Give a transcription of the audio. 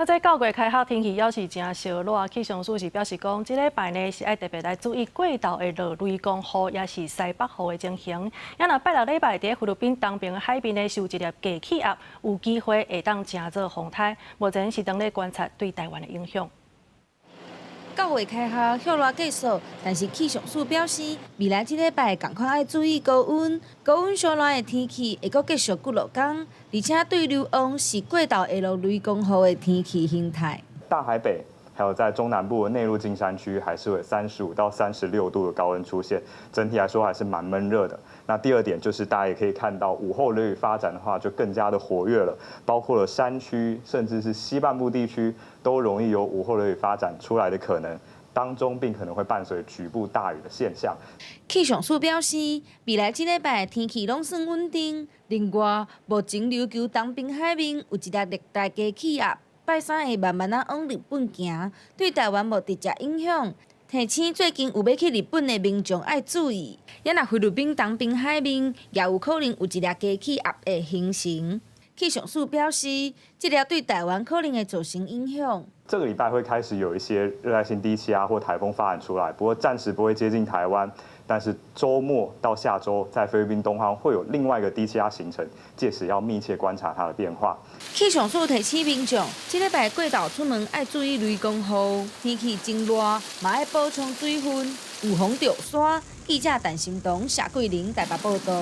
那這九月開學天氣猶是誠燒熱，氣象署是表示講，這禮拜呢是愛特別來注意過晝會落雷公雨，抑是西北雨的情形。啊若拜六禮拜佇菲律賓東邊的海面呢，是有一粒低氣壓，有機會會當成做風颱。目前是當咧觀察對台灣的影響。九月開學，暑熱繼續，但是氣象署表示，未來這禮拜仝款愛注意高溫，高溫燒熱的天氣會閣繼續幾落工，而且對流王是過晝會落雷公雨的天氣形態。大台北還有在中南部的內陸近山區，還是會35到36度的高溫出現，整體來說還是蠻悶熱的。那第二點就是大家也可以看到，午後雷雨發展的話就更加的活躍了，包括了山區，甚至是西半部地區都容易有午後雷雨發展出來的可能，當中並可能會伴隨局部大雨的現象。氣象署表示，未來這禮拜天氣攏算穩定。另外，目前琉球東邊海面有一粒熱帶低氣壓，拜三會慢慢仔往日本行，對台灣無直接影響。提醒最近有欲去日本的民眾愛注意，啊若菲律賓東邊海面也有可能有一粒低氣壓會形成。氣象署表示，這粒對台灣可能會造成影響。這個禮拜會開始有一些熱帶性低氣壓或颱風發展出來，不過暫時不會接近台灣。但是週末到下週，在菲律賓東方會有另外一個低氣壓形成，屆時要密切觀察它的變化。氣象署提醒民眾，這禮拜過晝出門愛注意雷公雨，天氣真熱，嘛愛補充水分，預防著山。記者陳心彤、謝桂玲台北報道。